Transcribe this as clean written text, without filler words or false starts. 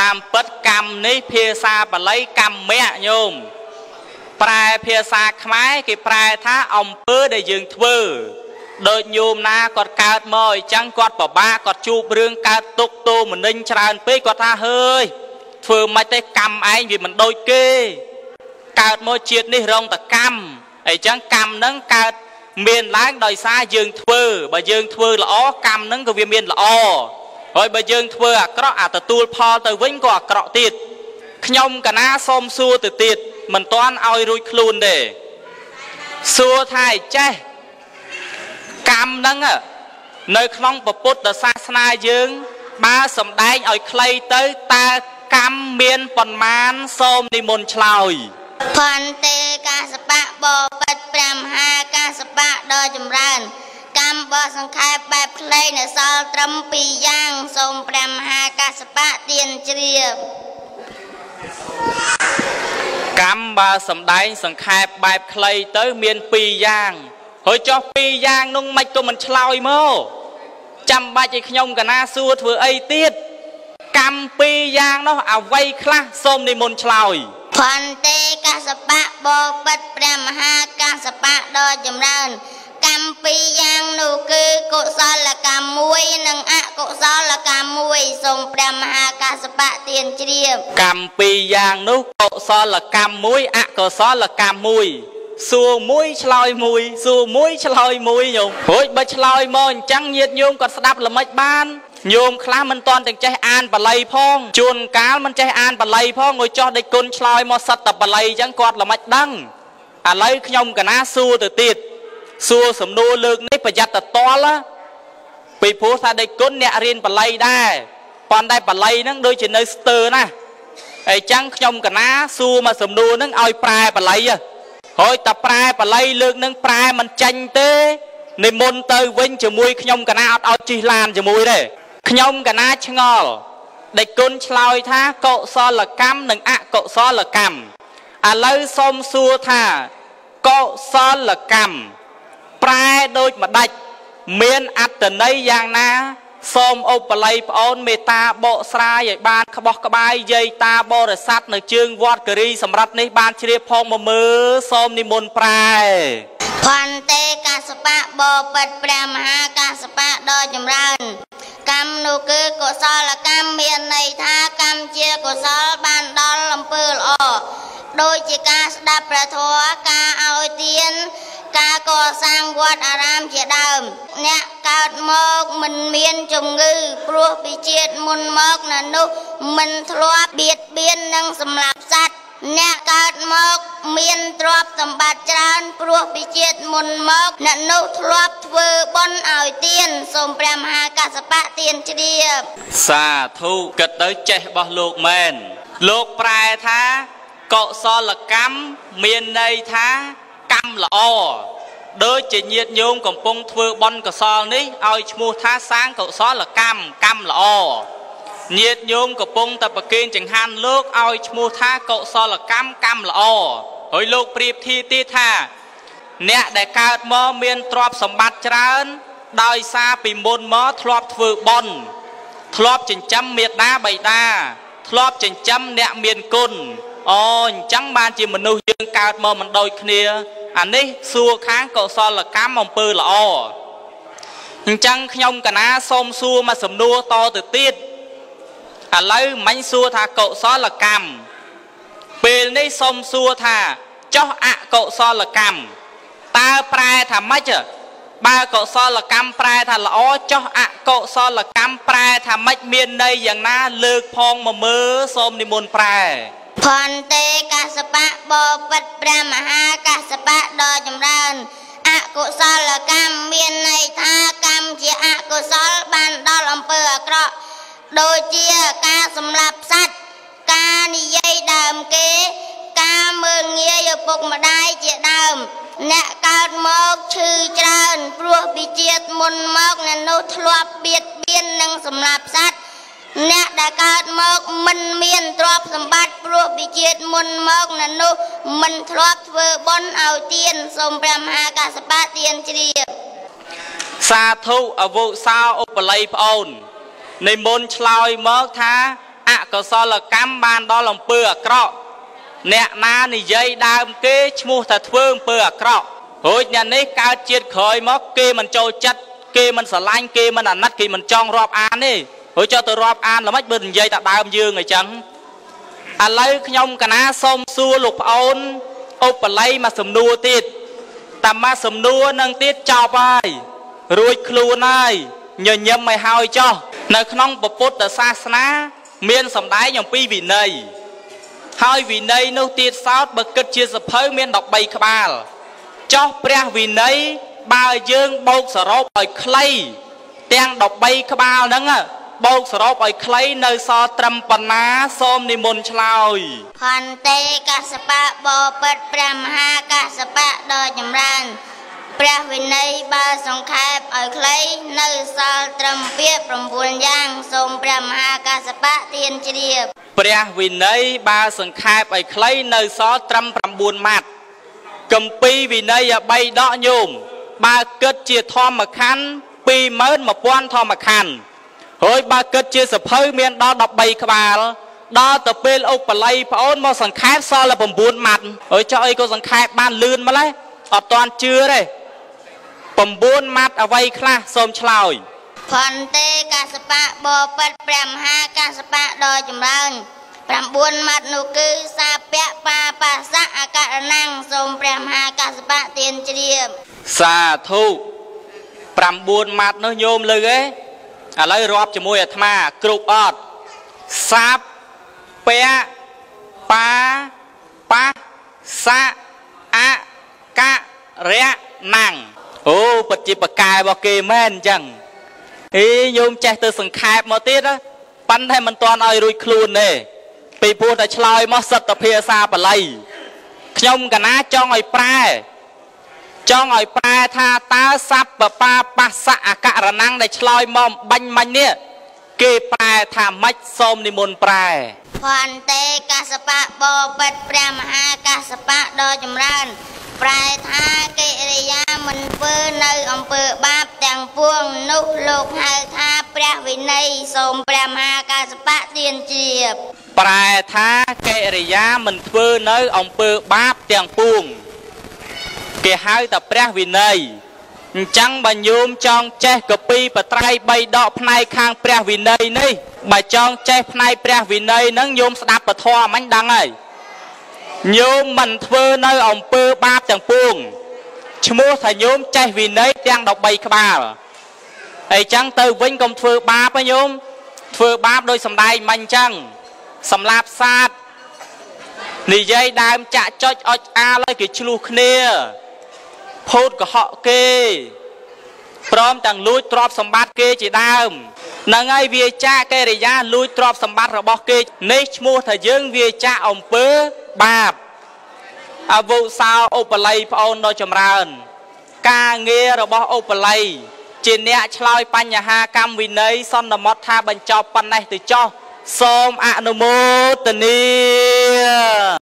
តាមពិតកម្មនេះភាសាបាលីកម្មៈញោមប្រែភាសាខ្មែរគេប្រែថាអំពើដែលយើងធ្វើដូចញោមណាគាត់កើតមកអញ្ចឹងគាត់ពិបាកគាត់ជួបរឿងកើតទុក្ខទោមនិញច្រើនពេកគាត់ថាហើយធ្វើមិនទេកម្មឯងវាមិនដូចគេកើតមកជាតិនេះរងតែកម្មអញ្ចឹងកម្មហ្នឹងកើតមានឡើងដោយសារយើងធ្វើបើយើងធ្វើល្អកម្មហ្នឹងក៏វាមានល្អហើយបើយើងធ្វើអាក្រក់អាទទួលផលទៅវិញក៏អាក្រក់ទៀតខ្ញុំកណាសូមសួរទៅទៀតមិនទាន់ឲ្យរួចខ្លួនទេសួរថាឯចេះកម្មហ្នឹងនៅក្នុងពុទ្ធសាសនាយើងបើសំដែងឲ្យខ្លីទៅតើកម្មមានប៉ុន្មានសូមនិមន្តឆ្លើយផន្តេកាសបៈបបិទ្ធព្រះមហាកាសបៈដ៏ចម្រើនកម្មបើសង្ខេបបែបខ្លីនៅសល់ត្រឹមពីរយ៉ាងសូមព្រះមហាកាសបៈទានជ្រាបកម្មបើសំដែងសង្ខេបបែបខ្លីទៅមានពីរយ៉ាងហើយចុះពីរយ៉ាងនោះមិនក៏មិនឆ្លើយមកចាំបាច់ឲ្យខ្ញុំកណាសួរធ្វើអីទៀតកម្មពីរយ៉ាងនោះអ្វីខ្លះសូមនិមន្តឆ្លើយផន្តេកាសបៈបបិទ្ធព្រះមហាកាសបៈដ៏ចម្រើនកម្មពីរយ៉ាងនោះគឺកុសលកម្មមួយនិងអកុសលកម្មមួយសូមព្រះមហាកាសបៈទានជ្រាបកម្មពីរយ៉ាងនោះកុសលកម្មមួយអកុសលកម្មមួយសួរមួយឆ្លើយមួយសួរមួយឆ្លើយមួយញោមរួចបើឆ្លើយមកអញ្ចឹងញាតិញោមគាត់ស្ដាប់ល្មិចបានញោមខ្លះមិនទាន់ទាំងចេះអានបាលីផងជួនកាលមិនចេះអានបាលីផងងុយចោះដេចគុណឆ្លើយមកសិតតែបាលីអញ្ចឹងគាត់ល្មិចដឹងឥឡូវខ្ញុំកណាសួរទៅទៀតសួរសំណួរលើកនេះប្រយ័ត្នតតល់ពីព្រោះថាដេចគុណអ្នករៀនបាលីដែរប៉ុន្តែបាលីហ្នឹងដូចជានៅស្ទើណាស់អញ្ចឹងខ្ញុំកណាសួរមកសំណួរហ្នឹងឲ្យប្រែបាលីហើយតែប្រែបាលីលើកនឹងប្រែមិនចាញ់ទេនិមន្តទៅវិញជាមួយខ្ញុំកណាអត់ឲ្យជិះឡានជាមួយទេខ្ញុំកណាឆ្ងល់ដេចគុណឆ្លើយថាកុសលកម្មនិងអកុសលកម្មឥឡូវសូមសួរថាកុសលកម្មប្រែដូចម្ដេចមានអត្ថន័យយ៉ាងណាសូមឧបល័យប្អូនមេត្តាបកស្រាយឲ្យបានក្បោះក្បាយយាយតាបរិស័ទនៅជើងវត្តគិរីសម្រាប់នេះបានជ្រាបផងមកមើលសូមនិមន្តប្រែផន្តេកាសបៈបបិទ្ធព្រះមហាកាសបៈដ៏ចម្រើនកម្មនោះគឺកុសលកម្មមានន័យថាកម្មជាកុសលបានដល់អំពើល្អដូចជាការស្ដាប់ព្រះធម៌ការឲ្យទានការកសាងវត្តអារាមជាដើមអ្នកកើតមកមិនមានជំងឺព្រោះពីជាតិមុនមកនៅនោះមិនធ្លាប់បៀតបៀននិងសម្លាប់សត្វអ្នកកើតមកមានទ្រព្យសម្បត្តិច្រើនព្រោះពីជាតិមុនមកអ្នកនោះធ្លាប់ធ្វើបុណ្យឲ្យទានសូមព្រះមហាកាសបៈទានជ្រាបសាធុគិតទៅចេះរបស់លោកមែនលោកប្រែថាកុសលកម្មមានន័យថាកម្មល្អដូចជាញាតិញោមកំពុងធ្វើបុណ្យកុសលនេះឲ្យឈ្មោះថាសាងកុសលកម្មកម្មល្អញាតិញោមកំពុងតែប្រគេនចង្ហាន់លោកឲ្យឈ្មោះថាកុសលកម្មកម្មល្អហើយលោកប្រៀបធៀបទៀតថាអ្នកដែលកើតមកមានទ្រព្យសម្បត្តិច្រើនដោយសារពីមុនមកធ្លាប់ធ្វើបុណ្យធ្លាប់ចិញ្ចឹមមេដាបៃតាធ្លាប់ចិញ្ចឹមអ្នកមានគុណអូអញ្ចឹងបានជាមនុស្សយើងកើតមកមិនដូចគ្នាអានេះសួរខាងកុសលកម្មអំពើល្អអញ្ចឹងខ្ញុំកណាសូមសួរមកសំណួរតទៅទៀតឥឡូវមិញសួរថាកុសលកម្មពេលនេះសូមសួរថាចុះអកុសលកម្មតើប្រែថាម៉េចបើកុសលកម្មប្រែថាល្អចុះអកុសលកម្មប្រែថាម៉េចមានន័យយ៉ាងណាលើកផងមកមើលសូមនិមន្តប្រែផន្តេកាសបៈបបិទ្ធព្រះមហាកាសបៈដ៏ចម្រើនអកុសលកម្មមានន័យថាកម្មជាអកុសលបានដល់អំពើអាក្រក់ដូចជាការសម្លាប់សត្វការនិយាយដើមគេការមើលងាយឪពុកម្ដាយជាដើមអ្នកកើតមកឈឺច្រើនព្រោះពីជាតិមុនមកអ្នកនោះធ្លាប់បៀតបៀននិងសម្លាប់សត្វអ្នកដែលកើតមកមិនមានទ្រព្យសម្បត្តិព្រោះពីជាតិមុនមកអ្នកនោះមិនធ្លាប់ធ្វើបុណ្យឲ្យទានសូមព្រះមហាកាសបៈទានជ្រាបសាធុអវុសោឧបល័យប្អូននិមន្តឆ្លើយមកថាអ កុសលកម្មបានដល់អំពើអាក្រក់អ្នកណានិយាយដើមគេឈ្មោះថាធ្វើអំពើអាក្រក់រួចអ្នកនេះកើតជាតិក្រោយមកគេមិនចូលចិត្តគេមិនស្រឡាញ់គេមិនអាណិតគេមិនចង់រាប់អានទេរួចចុះទៅរាប់អានល្មិចបើនិយាយតែដើមយើងអញ្ចឹងឥឡូវខ្ញុំកណាសូមសួរលោកប្អូនឧបល័យមកសំណួរទៀតតាមមកសំណួរនឹងទៀតចប់ហើយរួចខ្លួនហើយញញឹមឲ្យហើយចោះនៅក្នុងពុទ្ធសាសនាមានសម្ដែងអំពីវិន័យហើយវិន័យនោះទៀតសោតបើគិតជាសភៅមាន13ក្បាលចោះព្រះវិន័យបើយើងបោកសរុបឲ្យខ្លីទាំង13ក្បាលហ្នឹងបោកសរុបឲ្យខ្លីនៅសល់ត្រឹមប៉ុណ្ណាសូមនិមន្តឆ្លើយផន្តិកសបៈបបិទ្ធព្រះមហាកសបៈដ៏ចម្រើនព្រះវិន័យបើសង្ខេបឲ្យខ្លីនៅសល់ត្រឹមពាក្យ9យ៉ាងសូមព្រះមហាកសបៈទានជ្រាបព្រះវិន័យបើសង្ខេបឲ្យខ្លីនៅសល់ត្រឹម9ម៉ាត់កម្ពីវិន័យ3ដកញោមបើគិតជាធម្មខណ្ឌ21000ធម្មខណ្ឌហើយបើគិតជាសភៅមានដល់13ក្បាលដល់ទៅពេលឧបល័យប្អូនមកសង្ខេបសល់តែ9ម៉ាត់ហើយចុះអីក៏សង្ខេបបានលឿនម្ល៉េះអត់តាន់ជឿទេ9ម៉ាត់អ្វីខ្លះសូមឆ្លើយផន្តិកសបៈបបិទ្ធព្រះមហាកសបៈដ៏ចម្រើន9ម៉ាត់នោះគឺសាពៈបាបាសៈអករណੰសូមព្រះមហាកសបៈទានជ្រាបសាធុ9ម៉ាត់នោះញោមលឺទេឥឡូវរាប់ជាមួយអាត្មាគ្រប់អត់សាពៈបាបាសៈអករណੰអូពិតជាបកែរបស់គេមែនអញ្ចឹងអេញោមចេះទៅសង្ខេបមកទៀតប៉ុន្តែមិនទាន់ឲ្យរួចខ្លួនទេពីព្រោះតែឆ្លើយមកសិទ្ធភាសាបាលីខ្ញុំកណាចង់ឲ្យប្រែចង់ឲ្យប្រែថាតើសัพពបាបស្សៈអករណੰដែលឆ្លើយមកបាញ់មាញ់នេះគេប្រែថាម៉េចសូមនិមន្តប្រែផន្តិកសបៈបបិទ្ធព្រះមហាកសបៈដ៏ចម្រើនប្រែថាកិរិយាមិនធ្វើនៅអំពើបាបទាំងពួងនោះលោកហៅថាព្រះវិន័យសូមព្រះមហាកសបៈទានជ្រាបប្រែថាកិរិយាមិនធ្វើនៅអំពើបាបទាំងពួងគេហៅថាព្រះវិន័យអញ្ចឹងបើញោមចង់ចេះកពីបត្រៃបីដកផ្នែកខាងព្រះវិន័យនេះបើចង់ចេះផ្នែកព្រះវិន័យហ្នឹងញោមស្ដាប់ពធមិញដឹងហើយញោមមិនធ្វើនៅអំពើបាបទាំងពួងឈ្មោះថាញោមចេះវិន័យទាំង13ក្បាលអីចឹងទៅវិញកុំធ្វើបាបញោមធ្វើបាបដោយសំដែងមិញអញ្ចឹងសម្លាប់សត្វនិយាយដើមចាក់ចុចអុចអាលឲ្យគេឆ្លោះគ្នាភូតកុហកគេព្រមទាំងលួចទ្រព្យសម្បត្តិគេជាដើមហ្នឹងហើយវាចាកកិរិយាលួចទ្រព្យសម្បត្តិរបស់គេនេះឈ្មោះថាយើងវាចាកអំពើបាបអវុសោឧបល័យប្អូនដ៏ចម្រើនការងាររបស់ឧបល័យជាអ្នកឆ្លើយបញ្ហាកម្មវិន័យសន្មត់ថាបញ្ចប់ប៉ុណ្ណេះទៅចោះសូមអនុមោទនា